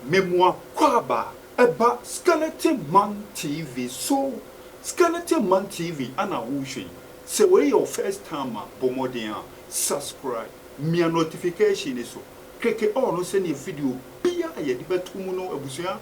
Memoa kwaba ɛba Skeleton Man TV so. Skeleton Man TV ana wohwɛ yi. Sɛ wei yɛ wo first time a, bɔ mmɔden a subscribe, mia notification ni so, click all no sɛnea video bia a yɛde bɛto mu no, abusua,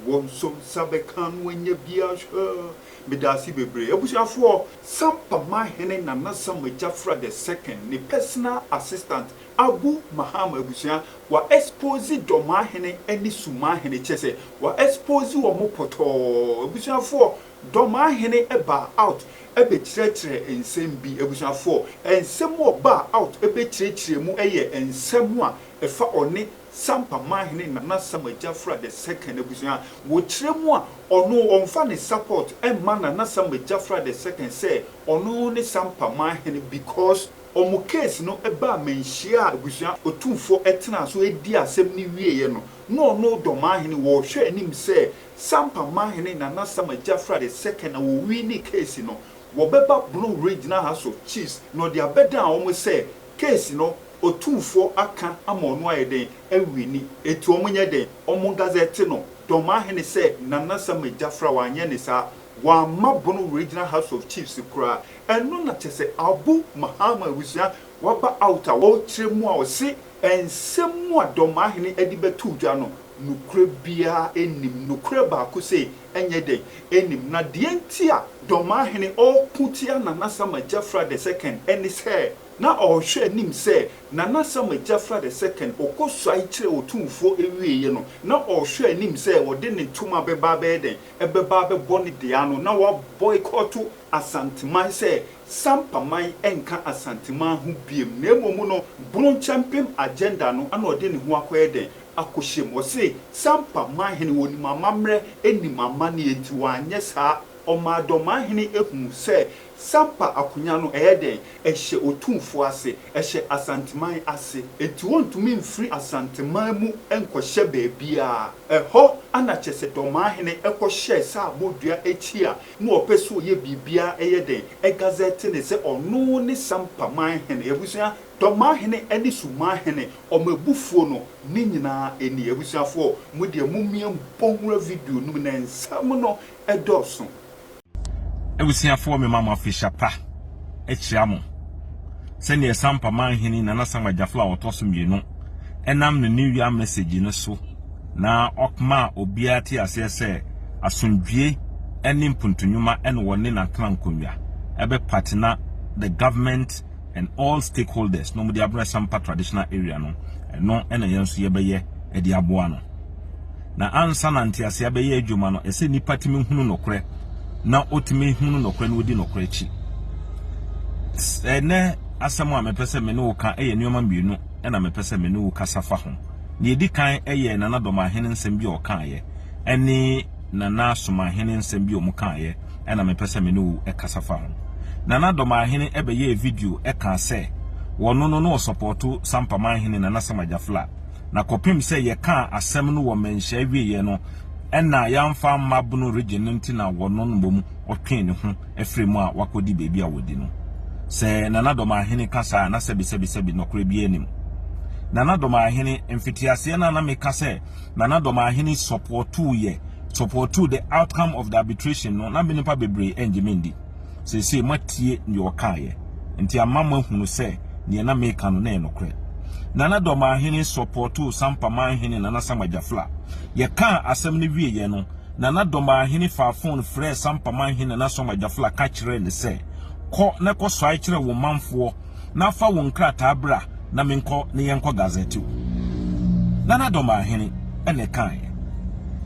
wɔn nso nsa bɛka no anya bia hwɛ. Meda ase bebree. Abusuafoɔ, Sampamanhene Nana Samgba Gyafra the Second ne personal assistant Abu Mahama, abusua, wa expose Dɔmahene ne Sumahene, kyerɛ sɛ wa expose wɔn pɔtɔɔ. Abusuafoɔ, Dɔmahene baa out ɛbɛkyerɛkyerɛ nsɛm bi. Abusuafoɔ, nsɛm a ɔbaa out ɛbɛkyerɛkyerɛ mu yɛ nsɛm a ɛfa ɔne Sampamahene Nana Samgba Gyafra the Second. Abusua, wɔkyerɛ mu a, ɔno ɔmfa ne support ɛmma Nana Samgba Gyafra the Second sɛ ɔno ne Sampamahene, because ɔmo case no ɛbaa Manhyia a, abusua, Otumfoɔ ɛtena so edi asɛm no wieɛ no, na ɔno Dɔmahene wɔrehwɛ anim sɛ Sampamahene Nana Samgba Gyafra the Second na wɔwi ne case no, wɔbɛba Bono Regional House of Chiefs na ɔde abɛdan wɔn sɛ case no Otumfoɔ aka ama ɔno ayɛ den awi ni, eti wɔn nyɛ den wɔn gazette no Dɔmahene sɛ Nana Samgba Gyafra. Wanyɛ ne saa, wamma Bono Regional House of Chiefs koraa. Ɛno na kyɛ sɛ Abu Mahama, abusua, waba out a wɔrekyerɛ mu a ɔse nsɛm mu a Dɔmahene de bɛto dwa no, nokorɛ biara nnim, nokorɛ baako sei ɛnyɛ den nnim. Na deɛ nti a Dɔmahene ɔreko tia Nana Samgba Gyafra the Second ɛne sɛ na ɔrehwɛ anim sɛ Nana Samgba Gyafra the Second ɔkɔ suae kyerɛ Otumfoɔ awieeɛ no, na ɔrehwɛ anim sɛ ɔde ne ntoma bɛba abɛyɛ dɛn, ɛbɛba abɛbɔ ne dea no na waboycott Asanteman sɛ Sampaman nka Asanteman ho biem, na mmom no Bono Nkyɛmpem agenda no ana ɔde ne ho akɔyɛ dɛn, akɔhyɛ mu. Ɔse Sampamanhene wɔnim amammerɛ, nim amanneɛ, nti wanyɛ saa. Ɔmaa Dɔmahene ehu sɛ Sampa akonnwa no ɛyɛ dɛn, ɛhyɛ Otumfoɔ ase, ɛhyɛ Asanteman ase, nti wɔntumi mfiri Asanteman mu nkɔhyɛ baabiara. Ɛhɔ ana kyɛ sɛ Dɔmahene ɛkɔhyɛɛ Saabodua akyi a na ɔpɛ sɛ ɔyɛ biribiara ɛyɛ dɛn, ɛgazette ne sɛ ɔno ne Sampamanhene. Abusua, Dɔmahene ne Sumahene ɔmo abufuo no ne nyinaa ani. Abusuafoɔ, mo deɛ mommia mbɔ nwura video no mu na nsɛm no ɛdɔɔso. Abusuafoɔ, mema mo afehyia pa. Akyia mo sɛneɛ Sampamanhene Nana Samgba Gyafla a ɔtɔ so mmienu ɛnam ne New Year message no so na ɔma obiara te aseɛ sɛ asomdwie ne mpuntunwuma ɛna wɔne n'atena nkonnwa ɛbɛpartner the government and all stakeholders na wɔde abrɛ Sampa Traditional Area no. Ɛno ɛna yɛn nso yɛbɛyɛ ɛde aboa no. Na ansa na nteaseɛ bɛyɛ adwuma no, ɛsɛ nipa tumi hunu nokorɛ na ɔtumi hunu nokorɛ na ɔdi nokorɛ akyi. Ɛnɛ asɛm a mepɛ sɛ me ne wo ka ɛyɛ nneɛma mmienu ɛna mepɛ sɛ me ne wo kasa fa ho. Nea ɛdi kan ɛyɛ Nana Dɔmahene nsɛm bi a ɔkaeɛ ɛne Nana Somahene nsɛm bi a ɔmo kaeɛ ɛna mepɛ sɛ me ne wo ɛkasa fa ho. Nana Dɔmahene ɛbɛyɛɛ video ɛka sɛ wɔno no na ɔsupport Sampamanhene Nana Samgba Gyafla, na kɔpem sɛ yɛkaa asɛm no wɔ Manhyia wieɛ no ɛna yɛamfa mma Bono Region no, nti na wɔno no mmom ɔtwee ne ho afiri mu a wakɔdi baabi a wɔdi no. Sɛ Nana Dɔmahene ka saa na sɛbi sɛbi sɛbi, nɔkorɛ bi anim. Nana Dɔmahene, mfitiaseɛ no a na meka sɛ Nana Dɔmahene supporto yɛ supporto the outcome of the arbitration no, na me nipa bebree ɛngye me ndi. Seesei moatie deɛ ɔkaeɛ, nti ama mo ahunu sɛ deɛ na meka no na ɛyɛ nokorɛ. Nana Dɔmahene supporto Sampamanhene Nana Samgba Gyafla. Yɛkaa asɛm no wieɛ no, Nana Dɔmahene faa phone frɛɛ Sampamanhene Nana Samgba Gyafla ka kyerɛɛ ne sɛ, kɔ na kɔsɔe kyerɛ wo manfoɔ na fa wo nkrataa bra na menkɔ ne yɛnkɔ gazette wo. Nana Dɔmahene ɛna ɛkaeɛ.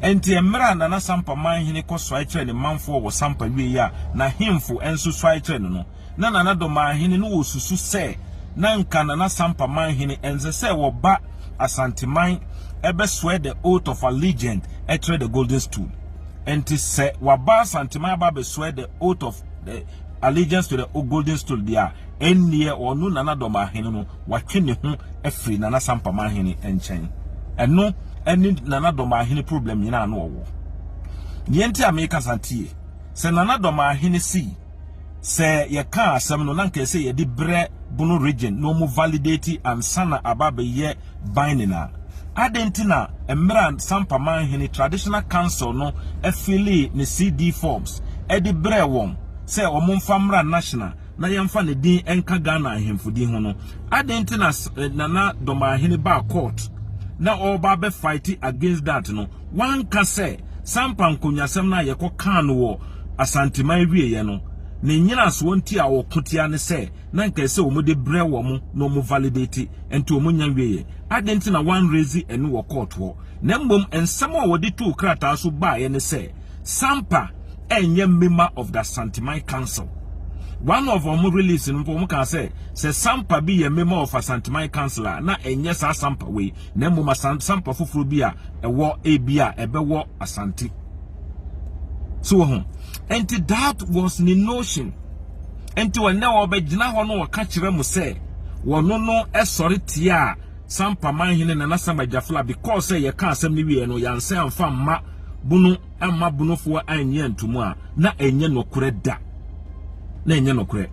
Enti mmerɛ a Nana Sampamanhene kɔsɔe kyerɛ ne manfoɔ wɔ Sampa wie a n'ahemfo nso sɔe kyerɛ no no, na Nana Dɔmahene no wɔsusu sɛ na nka Nana Sampamanhene ɛnsɛ sɛ wɔba Asanteman ɛbɛswear the oath of allegiance ɛkyerɛ the Golden Stool. Enti sɛ waba Asanteman aba abɛswear the oath of the allegiance to the Golden Stool deɛ a, ɛnneɛ ɔno Nana Dɔmahene no watwe ne ho afiri Nana Sampamanhene nkyɛn. Ɛno ɛne Nana Dɔmahene problem nyinaa no ɔwɔ. Deɛ nti a meka sa tie sɛ Nana Dɔmahene si sɛ yɛka asɛm no na nka sɛ yɛde brɛ Bono Region na ɔmo validate ansa na aba abɛyɛ binding a. Adɛn nti na mmerɛ a Sampa Manhene Traditional Council no filii ne CD forms de brɛɛ wɔn sɛ wɔn mfa mmra National na yɛmfa ne din nka Ghana ahemfo din ho no, adɛn nti na Nana Dɔmahene baa court na ɔreba abɛ fight against that no, wanka sɛ Sampa nkonnwasɛm no a yɛkɔ kaa no wɔ Asanteman wieɛ no, ne nnyinasoɔ nti a ɔko tia ne sɛ na nka ɛsɛ wɔn de brɛ wɔn na wɔn validate nti wɔn nya nwieɛ. Adɛn nti na wan raise ɛno wɔ court hɔ? Na mmom nsɛm a wɔde too krataa so baeɛ ne sɛ Sampa ɛnyɛ member of the Asanteman Council. One of wɔn release no mpo wɔn kaa sɛ sɛ Sampa bi yɛ member of Asanteman Council a na ɛnyɛ saa Sampa wei na mmom Sampa foforɔ bi a ɛwɔ ebi a ɛbɛwɔ Asante. So wɔ ho. Nti that was ne notion. Nti wɔn na wɔbɛgyina hɔ no wɔka kyerɛ mo sɛ wɔno no ɛsɔre tia Sampa Manhene Nana Sama Gyafla because sɛ yɛka asɛm no wie no yɛansɛn amfa mma bunu amma bonofoɔ annye antomu a, na ɛnyɛ nokorɛ da. Na ɛnyɛ nokorɛ.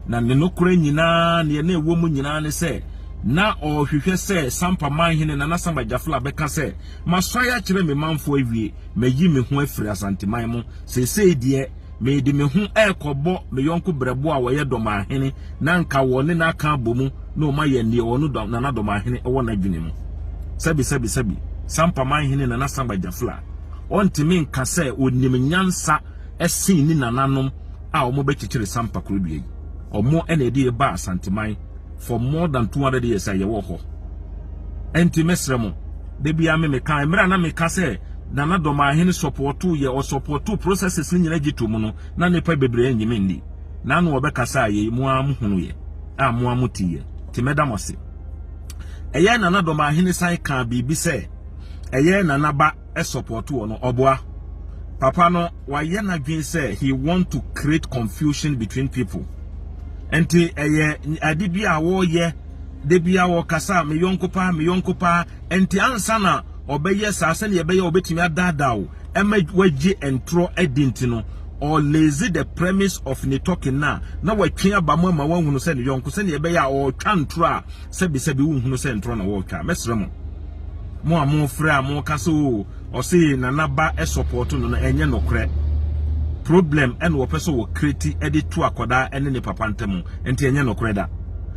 Na ne nokorɛ nyinaa, neɛ na ɛwɔ mu nyinaa ne sɛ, na ɔrehwehwɛ sɛ Sampa Manhene Nana Sama Gyafla bɛka sɛ, Masuae akyerɛ me manfoɔ awie, mayi me ho afiri Asanteman mu. Seesei deɛ, mede me ho rekɔbɔ me yɔnko berɛboɔ a ɔyɛ Dɔmahene na anka wɔne no aka abɔ mu na wɔayɛ neɛ ɔno Nana Dɔmahene wɔ n'adwene mu. Sɛbi sɛbi sɛbi, Sampa Manhene Nana Samba Gyafla, ɔntumi nka sɛ ɔnim nyansa sen ne nananom a wɔbɛkyekyere Sampa kurodua yi. Wɔn na ɛde yɛ baa Asanteman for more than 200 years a yɛwɔ hɔ. Ɛnti mɛsrɛ mo, da biara me meka, mmerɛ a na meka sɛ Nana Dɔmahene sɔpɔɔto yɛ, ɔsɔpɔɔto processes no nyina gye to mu no, na nnipa bebree nnye me nni. N'ano ɔbɛkasaa yei, mo ara mo hunuiɛ, a mo ara mo tiiɛ. Nti mɛda mo ase. Ɛyɛ Nana Dɔmahene san kaa biribi sɛ, ɛyɛ Nana ba sɔpɔɔto wɔ no, ɔboa. Papa no, wayɛ n'adwene sɛ he want to create confusion between people. Nti ɛyɛ ade bi a wɔyɛ, da bi a wɔkasa, me yɔnko paa, me yɔnko paa. Nti ansa na ɔbɛyɛ saa sɛnea ɛbɛyɛ ɔbɛtumi adaadaa wo ɛma wagye ntorɔ adi nti no, ɔlazy the premise of ne talking na na watwe aba mu ama wahunu sɛ ne yɔnko sɛnea ɛbɛyɛ a ɔretwa ntorɔ a sɛbisɛbi wonhunu sɛ ntorɔ na wɔretwa. Mɛsrɛ mo, mo a mofrɛ a moka sɛ o ɔse Nana ba sɔpɔto no no, ɛnyɛ nokorɛ. Problem ɛna wɔpɛ sɛ wɔ kreti ɛde to akwadaa ɛne ne papa ntam, nti ɛnyɛ nokorɛ da.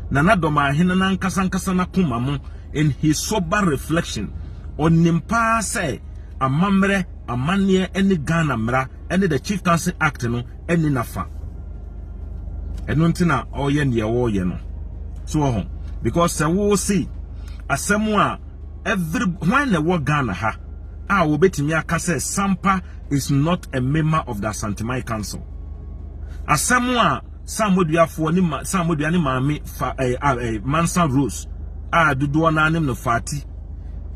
Nana Dɔmaahene n'ankasa ankasa n'akoma mo in his sober reflection, ɔnim paa sɛ amammerɛ, amanneɛ ɛne Ghana mmara ɛne the Chieftaincy Act no ɛni nafa. Ɛno nti na ɔyɛ neɛ ɔyɛ no. So wɔ ho, because sɛ wo se asɛm a every when na ɛwɔ Ghana ha a wɔbɛtumi aka sɛ Sampa is not a member of the Asanteman Council. Asɛm a Samoduafoɔ ne ma Samodua ne maame fa Mansa Rose a dodoɔ naa ne no Fati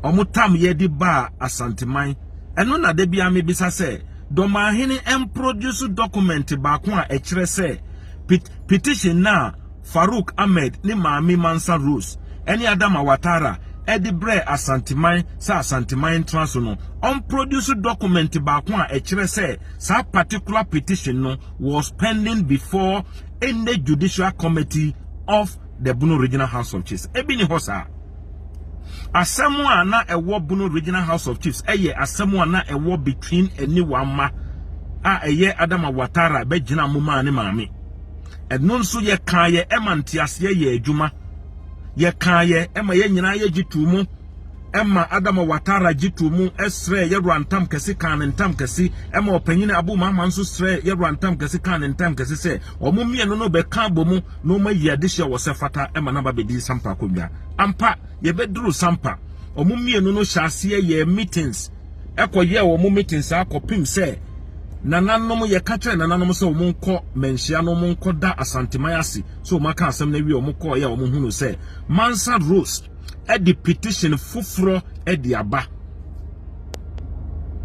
ɔmo tam yɛ de baa Asanteman, ɛno na da bia mebisa sɛ Dɔmahene mproduce document baako a ɛkyerɛ sɛ petition na Farouk Ahmed ne maame Mansa Rose ɛne Adama Watara ɛde brɛ Asanteman sɛ Asanteman ntena so no, ɔmproduce document baako a ɛkyerɛ sɛ saa particular petition no was pending before any judicial committee of the Bono Regional House of Chiefs. Ebi ni hɔ saa. Asɛm a na ɛwɔ Bono Regional House of Chiefs ɛyɛ asɛm a na ɛwɔ between Aniwama a ɛyɛ Adama Watara bɛgyina mo maa ne maame. Ɛno nso yɛkaa yɛ ɛma nteaseɛ yɛ adwuma. Yɛkaa yɛ ɛma yɛn nyinaa yɛgye too mu. Ɛma Adama Watara gye too mu ɛsrɛ yɛwura ntam kɛse kaa ne ntam kɛse. Ɛma ɔpanyin Abu Mahama nso srɛ yɛwura ntam kɛse kaa ne ntam kɛse sɛ wɔn mmienu no bɛka abɔ mu na wɔn ayi adehyɛ wɔ sɛ fata ɛma naba bɛdi Sampa akonnwa. Ampa, yɛbɛduru Sampa. Wɔn mmienu no hyɛ aseɛ yɛ meetings. Ɛkɔyɛɛ wɔn meetings akɔpem sɛ nananom, yɛka kyerɛ nananom sɛ wɔn nkɔ manhyia no, wɔn nkɔ da Asanteman ase sɛ wɔn aka asɛm no awie. Wɔn kɔɔ yɛ a wɔn hunu sɛ Mansa Rose ɛde petition foforɔ ɛde aba.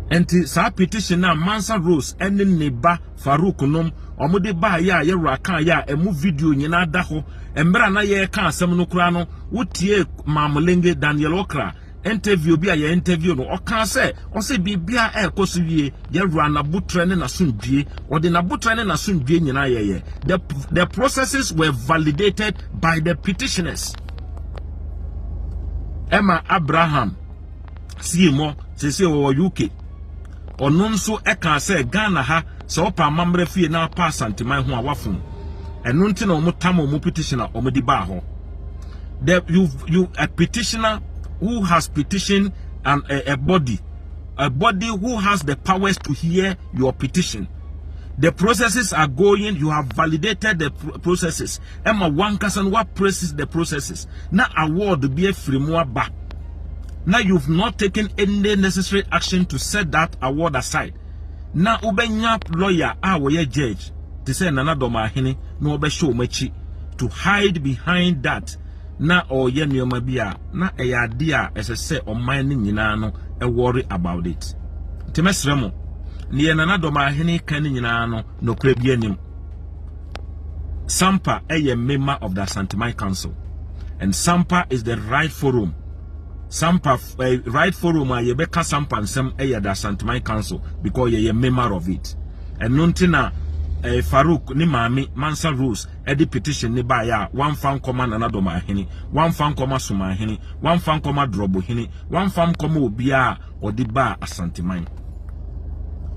Nti saa petition na Mansa Rose ɛne ne ba Farouk nom wɔn de baa yɛ a yɛwura kan yɛ a ɛmu video nyinaa da hɔ. Mmerɛ na yɛreka asɛm no koraa no, wotie Mamulenge Daniel Okra interview bi a yɛ interview no, ɔka sɛ ɔsɛ biribiara ɛrekɔ so wie, yɛwura n'abotrɛ ne n'asomdwie, ɔde n'abotrɛ ne n'asomdwie nyinaa yɛyɛ. The processes were validated by the petitioners. Ɛma Abraham Sie mɔ seesei wɔwɔ UK. Ɔno nso ɛka sɛ Ghana ha, sɛ ɔpa amammerɛ fie na apa Asanteman ho a, wafom. Ɛno nti na wɔn tam wɔn petition a wɔn de baa hɔ. The you you a petitioner who has petitioned a body who has the powers to hear your petition, the processes are going, you have validated the processes, ɛma wankasa no wa process the processes na award bi afiri mu aba, na you've not taken any necessary action to set that award aside, na wobɛnya lawyer a wɔyɛ judge te sɛ Nana Dɔmaahene na wɔbɛhyɛ wɔn akyi to hide behind that na ɔreyɛ nneɛma bi a na ɛyɛ adeɛ a ɛsɛ sɛ ɔman no nyinaa no ɛworry about it. Nti mɛsrɛ mo, neɛ Nana Dɔmaahene ka no nyinaa no, nokorɛ bi anim. Sampa ɛyɛ member of the Asanteman Council, and Sampa is the right forum. Sampa right forum a yɛbɛka Sampa nsɛm ɛyɛ the Asanteman Council because yɛyɛ member of it. Ɛno nti na Farouk ne maame Mansa Rose ɛde petition ne baeɛ a wamfa nkɔma Nana Dɔmaahene, wamfa nkɔma Somaahene, wamfa nkɔma Drɔbohene, wamfa nkɔma obiara a ɔde baa Asanteman.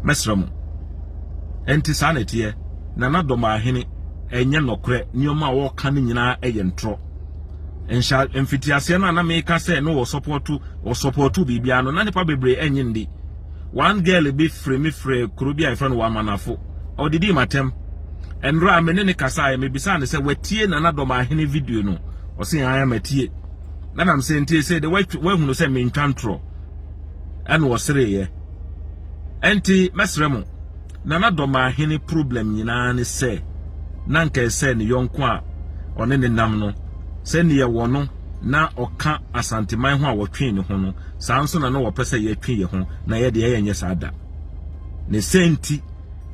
Mɛsrɛ mo, ɛnti saa na ɛteɛ. Nana Dɔmaahene, ɛnyɛ nɔkorɛ. Nneɛma a wɔreka no nyinaa ɛyɛ ntorɔ. Nhyɛ mfitiaseɛ no a na meka sɛ no wɔ support, wɔ support biribiara no, na nipa bebree ɛnye ndi. One girl bi firi me frɛ kuro bi a yɛfrɛ no Wamanafo, ɔdidi matɛm. Ɛnora a me ne ne kasa a mebisa ne sɛ watie Nana Dɔmaahene video no, ɔse ayɛ matie. Na nam sɛ ntie sɛ de wahunu sɛ mentwa ntorɔ, ɛna ɔsereeɛ. Ɛnti mɛsrɛ mo, Nana Dɔmaahene problem nyinaa ne sɛ na nka ɛsɛ ne yɔnko a ɔne ne nam no sɛneɛ wɔ no na ɔka Asanteman ho a wɔtwe ne ho no, saa nso na na wɔpɛ sɛ yɛtwe yɛ ho, na yɛde ɛyɛ nyɛ saa da. Ne sɛ nti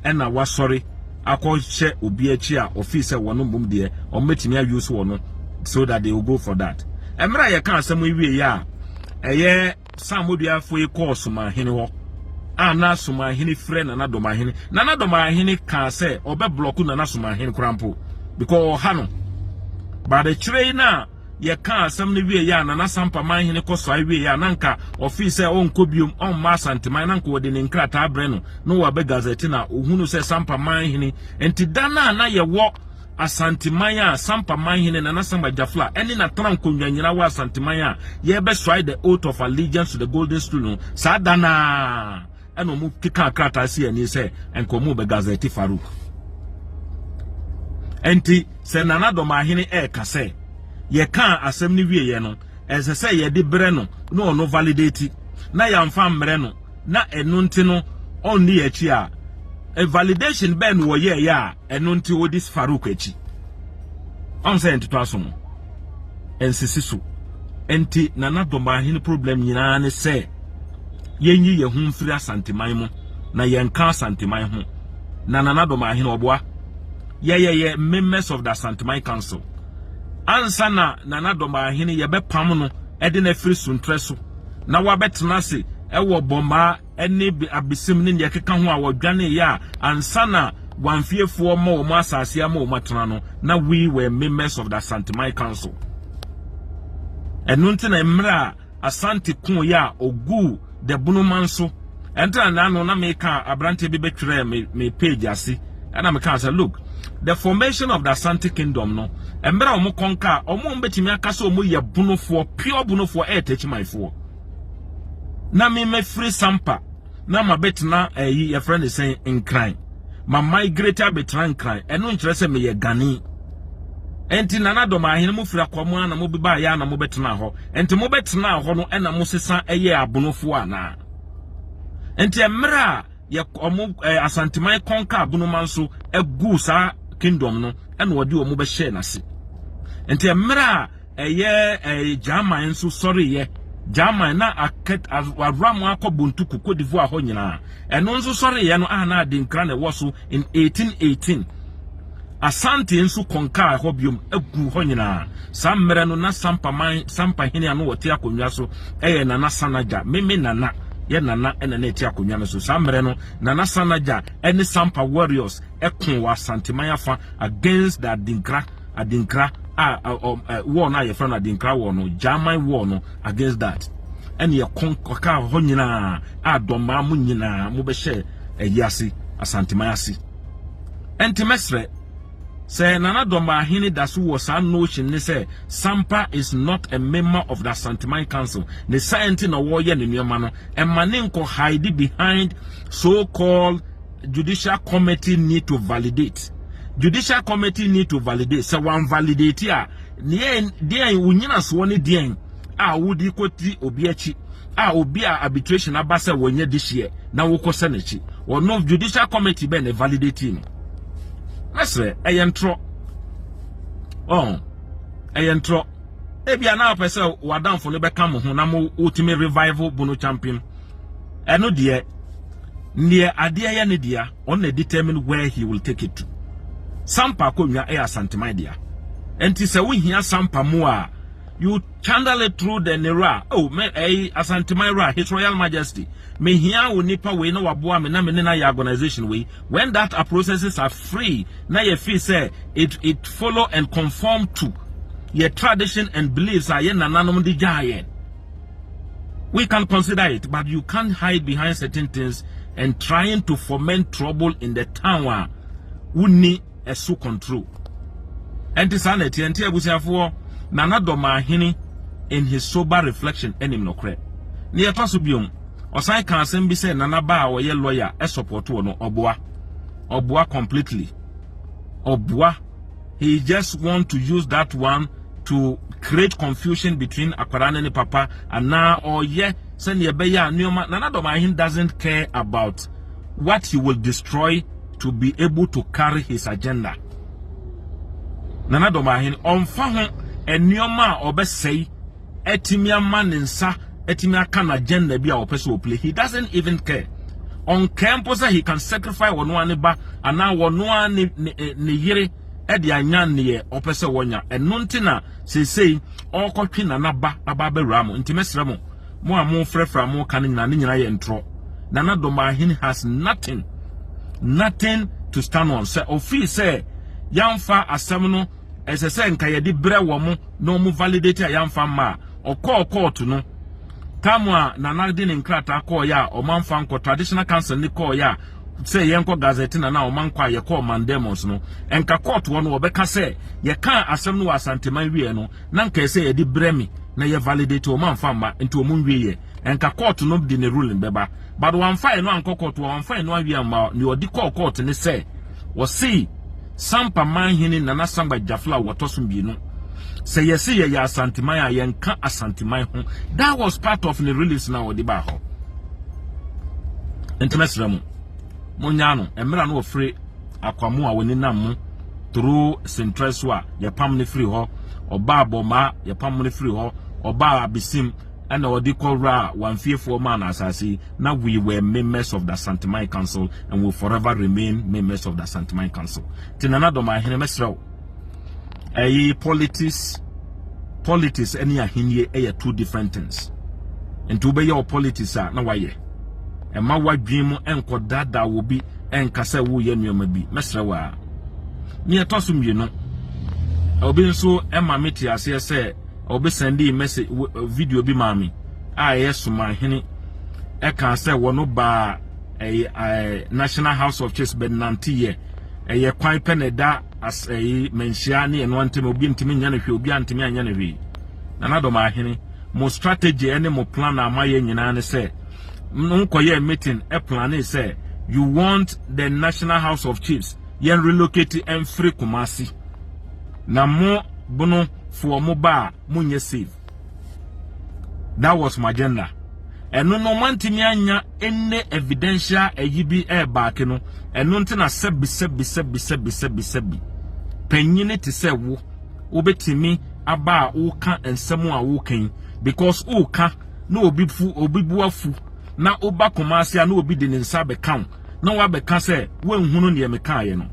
ɛna wasɔre akɔhyɛ obi akyi a ɔfii sɛ wɔn mbom deɛ ɔmbɛtumi ayi so wɔ no so that they will go for that. Mmerɛ a yɛka asɛm yi wie yɛ a, ɛyɛ Samoduafo yi kɔɔ Somahene hɔ a na Somahene frɛ Nana Dɔmahene. Nana Dɔmahene kaa sɛ ɔbɛ block Nana Somahene koraa mpo because ɔha no. But akyire yi na yɛka asɛm no wie yɛ a, Nana Sampamanhene kɔ so awie yɛ a, na nka ɔfii sɛ ɔnkɔ biom, ɔmma Asanteman, na nka wɔde ne nkrataa brɛ no na wɔabɛ gazette na ohunu sɛ Sampamanhene. Nti da no a na yɛwɔ Asanteman a Sampamanhene Nana Sama Gyafla ɛne natena nkonnwa nyinaa wɔ Asanteman a yɛbɛsoae the Oath of Allegiance to the Golden Stool no, saa da naa ɛna ɔmo keka krataa si ani sɛ nka ɔmo bɛ gazette Farouk. Nti sɛ Nana Dɔmahene ɛɛka sɛ yɛka asɛm no wieɛ no, ɛsɛ sɛ yɛde brɛ no na ɔno validate, na yɛamfa mmerɛ no na ɛno nti no ɔnni akyi a, validation bɛn no wɔyɛɛyɛ a ɛno nti wɔdi Farouk akyi? Ɔn sɛ ntoto aso no ɛnsisi so. Nti Nana Dɔmahene problem nyinaa ne sɛ yɛnyi yɛn ho mfiri Asanteman mu na yɛnka Asanteman ho. Na Nana Dɔmahene ɔboa yɛyɛyɛ members of the Asanteman Council. Ansa na Nana Dɔmahene yɛbɛpam no ɛde no afiri suntrɛ so na wabɛtena ase ɛwɔ Bɔmaa ɛne Abesim ne deɛ ɛkeka ho a wɔdwane yɛ a, ansa na wamfiefoɔ ma wɔn asase ama wɔn atena no, na we were members of the Asanteman Council. Ɛno nti na mmerɛ a Asante ko yɛ a ogu the Bonoman so, ɛnti na n'ano na meka aberanteɛ bi bɛtwerɛ me page ase, ɛna meka sɛ, look, the formation of the Asante Kingdom no, mmerɛ a wɔn kɔnka a wɔn bɛtumi aka sɛ wɔn yɛ Bonofoɔ, pure Bonofoɔ, ɛyɛ Tɛkyimanfoɔ. Na me mɛfiri Sampa na ma bɛtena ɛyi yɛfrɛ ne sɛn, Nkran, ma migrate abɛtena Nkran, ɛno nkyerɛ sɛ meyɛ Gani. Ɛnti Nana Dɔm Ahene, mo firi akɔmo a na mo beba yɛ a na mo bɛtena hɔ, ɛnti mo bɛtena hɔ no ɛna mo sesa ɛyɛ Abonofoɔ anaa? Ɛnti mmerɛ a yɛ ɔmo Asanteman kɔnka Abonoma nso ɛgu saa kingdom no, ɛna ɔde ɔmo bɛhyɛ n'ase. Nti mmerɛ a ɛyɛ German nso sɔreyɛ, German na akɛt awura mu akɔ Bontuku, Cote d'Ivoire hɔ nyinaa, ɛno nso sɔreyɛ no a na Adinkra na ɛwɔ so in 1818. Asante nso kɔnkaa hɔ biom agu hɔ nyinaa. Saa mmerɛ no na Sampaman, Sampahene a no wɔte akonnwa so ɛyɛ Nana Sanagya, meme nana, yɛ nana ɛna na ɛte akonnwa no so saa mmerɛ no. Nana Sanagya ɛne Sampa warriors ɛko wɔ Asanteman afa against the Adinkra a war no a yɛfrɛ no Adinkra war no, German war no, against that. Ɛne yɛko kɔkaa hɔ nyinaa a Dɔmaa mo nyinaa mobɛhyɛ ayi ase, Asanteman ase. Ɛnti mɛsrɛ sɛ Nana Dɔmaahene da so wɔ saa notion ne sɛ Sampa is not a member of the Asanteman Council, ne saa nti na wɔreyɛ ne nneɛma no, ɛma ne nkɔ hide behind so called judicial committee need to validate. Judicial committee need to validate. Sɛ wɔn validate a, neɛ deɛn wo nyinasoɔ ne deɛn a wodi kɔti obi akyi a obi a arbitration aba sɛ wɔnyɛ dehyeɛ na wokɔ sɛ n'akyi? Ɔno judicial committee bɛn na validate no? Mɛsrɛ, ɛyɛ ntorɔ ɔn, ɛyɛ ntorɔ. Ebia na apɛ sɛ wadamfo no bɛka mo ho na mo wotumi revival Bono champion. Ɛno deɛ, neɛ adeɛ yɛ ne dea, ɔno na determine where he will take it to. Sampa akonnwa ɛyɛ Asanteman dea, nti sɛ wohia Sampa mu a, you channel it through the nera. Oh, me ɛyi Asanteman ra, His Royal Majesty, mehia wo nipa wei na waboa me na me ne na yɛ organization wei. When that our processes are free na yɛ feel sɛ it follow and conform to your tradition and beliefs a yɛ nananom de gyaa yɛn, we can consider it. But you can't hide behind certain things and trying to foment trouble in the town a wonni ɛso control. Ɛnti saa na ɛteɛ. Nti abusuafoɔ, Nana Dɔmaahene in his sober reflection anim nokorɛ ne yɛtɔ so biom. Ɔsan ka asɛm bi sɛ Nana ba a ɔyɛ lawyer ɛsupport wɔ no. Ɔboa, ɔboa completely, ɔboa. He just want to use that one to create confusion between akwadaa ne ne papa anaa ɔyɛ sɛnea ɛbɛyɛ a nneɛma. Nana Dɔmaahene doesn't care about what he will destroy to be able to carry his agenda. Nana Dɔmaahene ɔmfa ho nneɛma a ɔbɛsɛe ɛtumi ama ne nsa ɛtumi aka n'agenda bi a ɔpɛ sɛ ɔplay. He doesn't even care. Ɔnkɛɛ mpo sɛ he can sacrifice wɔn ne ba anaa wɔn ne yere ɛde anya neɛ ɔpɛ sɛ wɔnya. Ɛno nti na seesei ɔrekɔtwe Nana ba aba abɛwura mo. Nti mɛsrɛ mo, mo a mo frɛfrɛ a mo ka no nyinaa, ne nyinaa yɛ ntorɔ. Nana Dɔmaahene has nothing, nothing to stand on. Sɛ ofii sɛ yɛmfa asɛm no, ɛsɛ sɛ nka yɛde brɛ wɔ mo na ɔmo validate a, yɛmfa mma a ɔkɔɔ court no tam a Nana de ne nkrataa kɔɔyɛ a ɔmanfa nkɔ traditional council ne kɔɔyɛ a sɛ yɛnkɔ gazette na na ɔman kɔ a yɛkɔɔ mandamus no, nka court hɔ no wɔbɛka sɛ yɛka asɛm no wɔ Asanteman wie no na nka ɛsɛ yɛde brɛ me na yɛ validate, ɔmanfa mma nti ɔmo nwie yɛ. Nka court no de ne ruling bɛba, but wɔamfa yɛ no ankɔ court, wɔamfa yɛ no awie amma. Nea ɔde kɔɔ court ne sɛ wɔse Sampa manhene Nana Samba Gyafla a wɔtɔ so mmienu, sɛ yɛse yɛyɛ Asanteman a, yɛnka Asanteman ho. That was part of ne release na wɔde baa hɔ. Nti mɛsrɛ mo, monyaa no mmerɛ no wɔfiri Akwamu a wɔne nam mo through Sentrɛ so a yɛpam no firi hɔ, ɔbaa Bɔmaa yɛpam no firi hɔ, ɔbaa Abesim ɛna ɔde kɔwura a wamfiefoɔ maa no asase yi na we were members of the Asanteman Council and will forever remain members of the Asanteman Council. Nti Nana Dɔmaahene, mɛsrɛ wo, ɛyi politics ɛne ahennie ɛyɛ two different things. Nti wobɛyɛ wɔ politics a na wayɛ, ɛma wadwen mu ɛnkɔ daadaa wɔ bi ɛnka sɛ woyɛ nneɛma bi. Mɛsrɛ wo a, ne ɛtɔ so mmienu, obi nso ɛma me te aseɛ sɛ obi send message, video bi maa me a ɛyɛ Somahene ɛka sɛ wɔn baa ɛyɛ National House of Chiefs bɛnante yɛ ɛyɛ kwan pɛ na ɛda as ɛyɛ manhyia ne ɛno ntɛm. Obi ntumi nyɛ no hwee, obi antumi anyɛ no hwee. Nana Dɔmaahene, mo strategy ɛne mo plan a mayɛ nyinaa ne sɛ nkɔyɛ meeting ɛplan sɛ you want the National House of Chiefs yɛn relocate ɛmfiri Kumasi na mo bono foɔ mo ba a monyɛ safe. That was my agenda. Ɛno no mantumi anya ɛne evidential ɛyi bi ɛɛbaake no. Ɛno nti na sɛbi sɛbi sɛbi sɛbi sɛbi sɛbi panyini te sɛ wo wobɛtumi aba a woka nsɛm a woka yi, because woka na obi fu, obi bu afu na woba Kumasi a na obi de ne nsa bɛka wo na wabɛka sɛ woanhunu neɛ mekaeɛ no.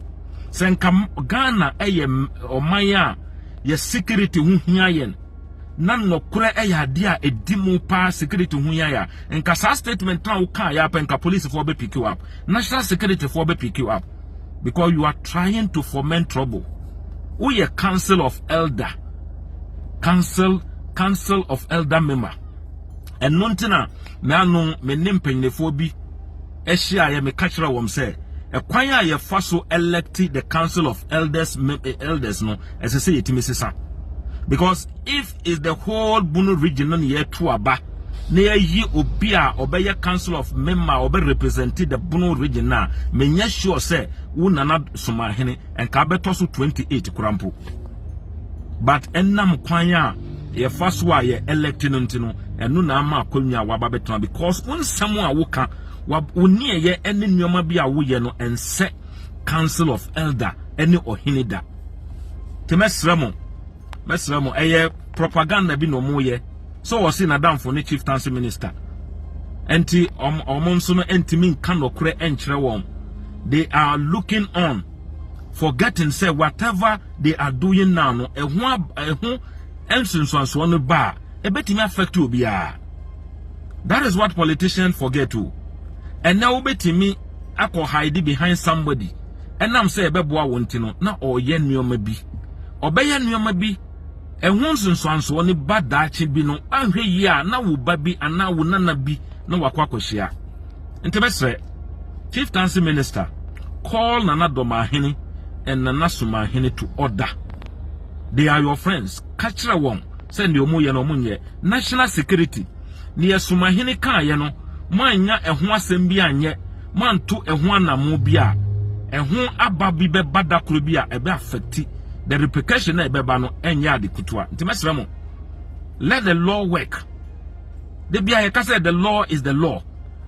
Sɛ nka Ghana ɛyɛ ɔman a yɛ security ho hia yɛn na nnɔkorɛ ɛyɛ adeɛ a ɛdi mu paa, security ho hia yɛ a, nka saa statement na wokaa yɛ apɛ, nka policefoɔ bɛ pick you up, national security foɔ bɛ pick you up, because you are trying to foment trouble. Woyɛ council of elder, council of elder member. Ɛno nti na me ano me ne mpanyinfoɔ bi ahyiaeɛ, meka kyerɛ wɔn sɛ ɛkwan a yɛfa so elect the Council of Elders no, ɛsɛ sɛ yɛtumi sesa, because if is the whole Bono Region no na yɛto aba na yɛyi obi a ɔbɛyɛ council of member a ɔbɛ represent the Bono Region na menyɛ sure sɛ wo Nana Somahene nka bɛtɔ so 28 kora mpo. But ɛnam kwan a yɛfa so a yɛ elect no nti no, ɛno na ama akonnwa a waba bɛtena, because wo nsɛm a woka, wo neɛyɛ ne nneɛma bi a woyɛ no ɛnsɛ Council of Elder ne ɔhene da. Nti mɛsrɛ mo, mɛsrɛ mo, ɛyɛ propaganda bi na ɔmo yɛ so. Wɔsi n'adamfo ne chieftaincy minister, nti ɔmo nso no ntumi nka nɔkorɛ nkyerɛ wɔn. They are looking on, forgetting sɛ whatever they are doing now no, ɛho nsunsuansoɔ no ba a, ɛbɛtumi affect obiara. That is what politicians forget o. Ɛnɛ wobɛtumi akɔ hide behind somebody, ɛnam sɛ ɛbɛboa wɔn ti no na ɔreyɛ nneɛma bi, ɔbɛyɛ nneɛma bi, ɛho nsunsuansoɔ no ba daakye bi no, ahwɛ yie a na wo ba bi anaa wo nana bi na wakɔ akɔhyia. Nti bɛsrɛ chieftaincy minister, call Nana Dɔmahene and Nana Somahene to order. They are your friends. Ka kyerɛ wɔn sɛ deɛ ɔmo yɛ no, ɔmo nyɛ. National security neɛ Somahene kaayɛ no, moanya ɛho asɛm bi anyɛ, moanto ɛho anamo bi a ɛho aba bi bɛba da koro bi a ɛbɛ affect the repercussion na ɛbɛba no, ɛnyɛ ade ketewa. Nti mɛsrɛ mo, let the law work. De bia yɛka sɛ the law is the law,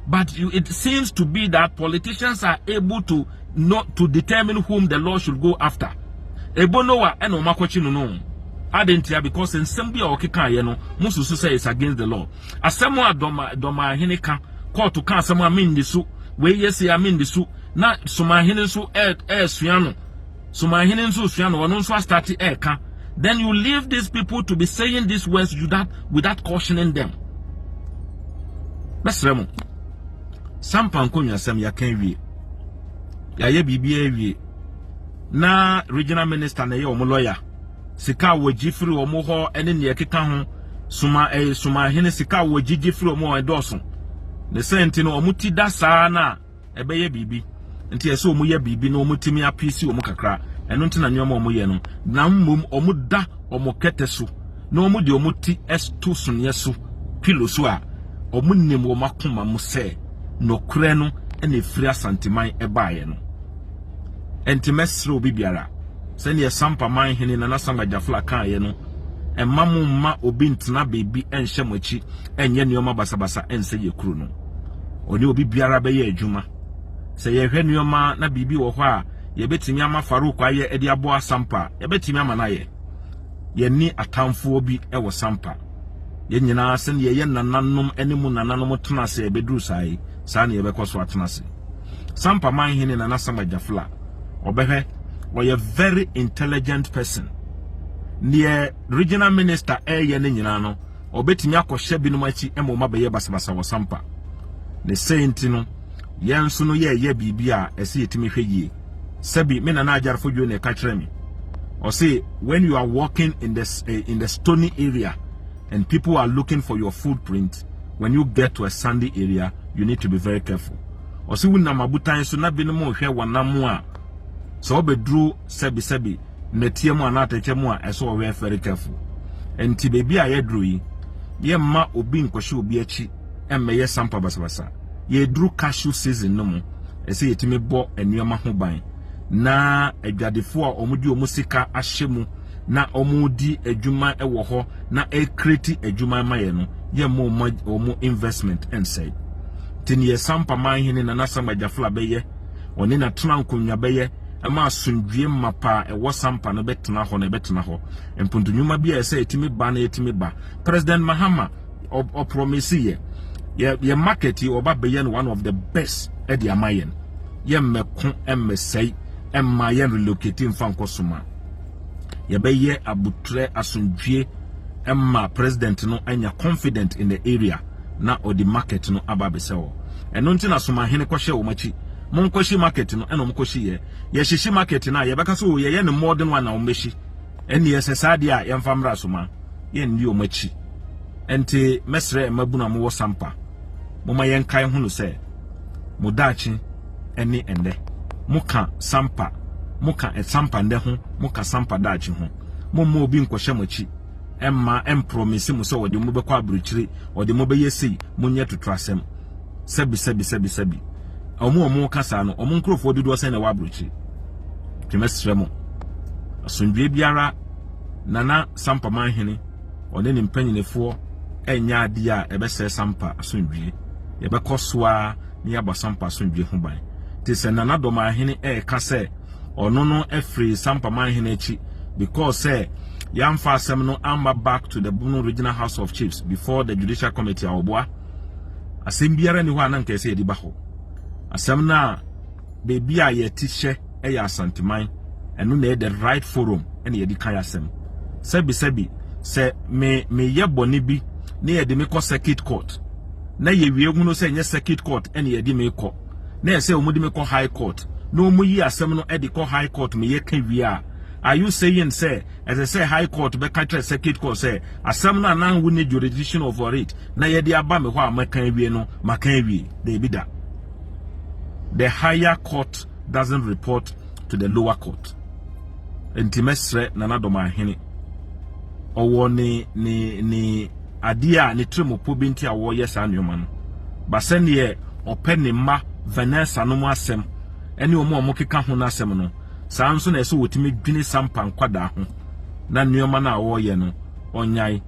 but it seems to be that politicians are able to not to determine whom the law should go after. Ebo Noah ɛna ɔmo akɔkyi no ade ntia, because nsɛm bi a ɔkeka yɛ no, mo susu sɛ it's against the law. Asɛm a Dɔmahene ka, kɔɔto ka asɛm a mendi so, wei yɛ se a mendi so, na Somahene nso ɛɛsua no, Somahene nso sua no, ɔno nso astart ɛɛka. Then you leave these people to be saying these words without cautioning them. Mɛsrɛ mo, Sampa nkonnwasɛm yɛaka awie, yɛayɛ biribi awie, na regional minister na ɛyɛ wɔn lawyer. Sika a wɔgye firi wɔn hɔ ne nea ɛkeka ho, soma ɛyɛ Somahene sika a wɔgyegye firi wɔn hɔ ɛdɔɔso ne sɛ nti no wɔn ti da saa na ɛbɛyɛ biribi. Nti ɛsɛ wɔn yɛ biribi na wɔn tumi appease wɔn kakra. Ɛno nti na nneɛma wɔn yɛ no, na mmom wɔn da wɔn kɛtɛ so na wɔn de wɔn ti to soneɛ so, pillow so a, wɔn nim wɔn akoma mu sɛ nɔkorɛ no ɛna efiri Asanteman ɛbaeɛ no. Nti mɛsrɛ obi biara, sɛdeɛ Sampaman hene Nana Samba Gyafla kaeɛ no, ɛma mo mma obi ntena beebi ɛnhyɛ mo akyi ɛnyɛ nneɛma basabasa ɛnsɛ yɛ kuro no. Ɔne obi biara bɛyɛ adwuma. Sɛ yɛhwɛ nneɛma na biribi wɔ hɔ a yɛbɛtumi ama Farouk ayɛ ɛde aboa Sampa, yɛbɛtumi ama no ayɛ. Yɛne atamfoɔ bi ɛwɔ Sampa. Yɛn nyinaa, sɛdeɛ yɛyɛ nananom ne mu nananom tena ase a yɛbɛduru saa yi, saa na yɛbɛkɔ so atena ase. Sampa man hene Nana Sama Gyafla, ɔbɛhwɛ, ɔyɛ very intelligent person. Neɛ regional minister ɛreyɛ no nyinaa no, ɔbɛtumi akɔhyɛ binom akyi ma ɔma bɛyɛ basabasa wɔ Sampa ne sɛ. Nti no yɛn nso no yɛɛyɛ biribi a ɛsɛ yɛtumi hwɛ yie. Sɛbi, me nana Agyarefo Dwo na ɛka kyerɛ me, ɔse when you are walking in the stony area and people are looking for your footprint, when you get to a sandy area, you need to be very careful. Ɔse wonam abotan so na binom rehwɛ wɔnam a, sɛ wobɛduru sɛbisɛbi nnɛteɛ mu anaa atɛkyɛ mu a, ɛsɛ ɔwɛ very careful. Nti beebi a yɛduru yi, yɛmma obi nkɔhyɛ obi akyi mmɛyɛ Sampa basabasa. Yɛduru cashew season no mu, ɛsɛ yɛtumi bɔ nneɛma ho ban na adwadefoɔ a wɔde wɔn sika ahyɛ mu na wɔdi adwuma wɔ hɔ na ɛcreate adwuma ma yɛ no, yɛmma wɔn investment nsɛe. Nti neɛ Sampa manhene Nana Sama Gyafla bɛyɛ, ɔne n'atena nkonnwa bɛyɛ ɛma asomdwie mapa a ɛwɔ Sampa no bɛtena hɔ na ɛbɛtena hɔ. Mpontonwuma bi a ɛsɛ ɛtumi ba na ɛtumi ba. President Mahama ɔpromise yɛ market yi, ɔba bɛyɛ no one of the best ɛde ama yɛn. Yɛ mmɛko mmɛsɛe ɛmma yɛn relocate mfa nkɔ soma. Yɛbɛyɛ abutrɛ asomdwie ɛma president no anya confident in the area na ɔde market no aba abɛsɛ hɔ. Ɛno nti na Somahene kɔhyɛ wɔn akyi, monkɔhye market no, ɛna wɔn kɔhye yɛ. Yɛhyehye market no a, yɛbɛka sɛ o yɛyɛ no modern one na wɔn bɛhye. Ɛnni ɛsɛ saa deɛ a yɛmfa mmra Soma, yɛnni wɔn akyi. Ɛnti mɛsrɛ mmabunu a mowɔ Sampa, momma yɛnkae hunu sɛ mo daakye ne ɛnnɛ. Moka Sampa, moka Sampa nnɛ ho, moka Sampa daakye ho. Momma obi nkɔhyɛ mo akyi mma ɛmprɔmese mo sɛ ɔde mo bɛkɔ aburokyire, ɔde mo bɛyɛ sei, monyɛ totorasɛm. Sɛbi sɛbi sɛbi sɛbi. Wɔn a wɔka saa no, wɔn nkurɔfoɔ dodoɔ sɛn na ɛwɔ aburokyire? Nti mɛsrɛ mo, asomdwoeɛ biara Nana Sampa Manhene ɔne ne mpanyinifoɔ ɛnyɛ adeɛ a ɛbɛsɛe Sampa asomdwoeɛ. Yɛbɛkɔ so ara na yɛabɔ Sampa asomdwoeɛ ho ban. Nti sɛ Nana Dɔmahene ɛreka sɛ ɔno no afiri Sampa Manhene akyi because sɛ yɛamfa asɛm no amma back to the Bono Regional House of Chiefs before the Judicial Committee a ɔboa. Asɛm biara ni hɔ a na nka ɛsɛ yɛde ba hɔ. Asɛm no a baabi a yɛte hyɛ yɛ Asanteman, ɛno na ɛyɛ the right forum ɛna yɛde kan asɛm. Sɛbi sɛbi, sɛ me meyɛ bɔne bi na yɛde me kɔ circuit court na yɛwie hunu sɛ nyɛ circuit court ɛna yɛde me kɔ na ɛsɛ wɔn de me kɔ high court na wɔn yi asɛm no ɛde kɔ high court meyɛ ka wie a, are you saying sɛ ɛsɛ sɛ high court bɛka kyerɛ circuit court sɛ asɛm no a na wo ne jurisdiction over it na yɛde aba me hɔ a maka awie no maka awie? Daabi da. The higher court doesn't report to the lower court. Nti mɛsrɛ Nana Dɔmahene, ɔwɔ ne ne ne adeɛ a ne tirimopɔ bi nti a wɔreyɛ saa nneɛma no, ba sɛneɛ ɔpɛ ne mma Vanessa no mu asɛm ɛne wɔn a wɔkeka ho no asɛm no, saa nso na ɛsɛ wɔtumi dwene Sampa nkwadaa ho na nneɛma no a wɔreyɛ no ɔnyae.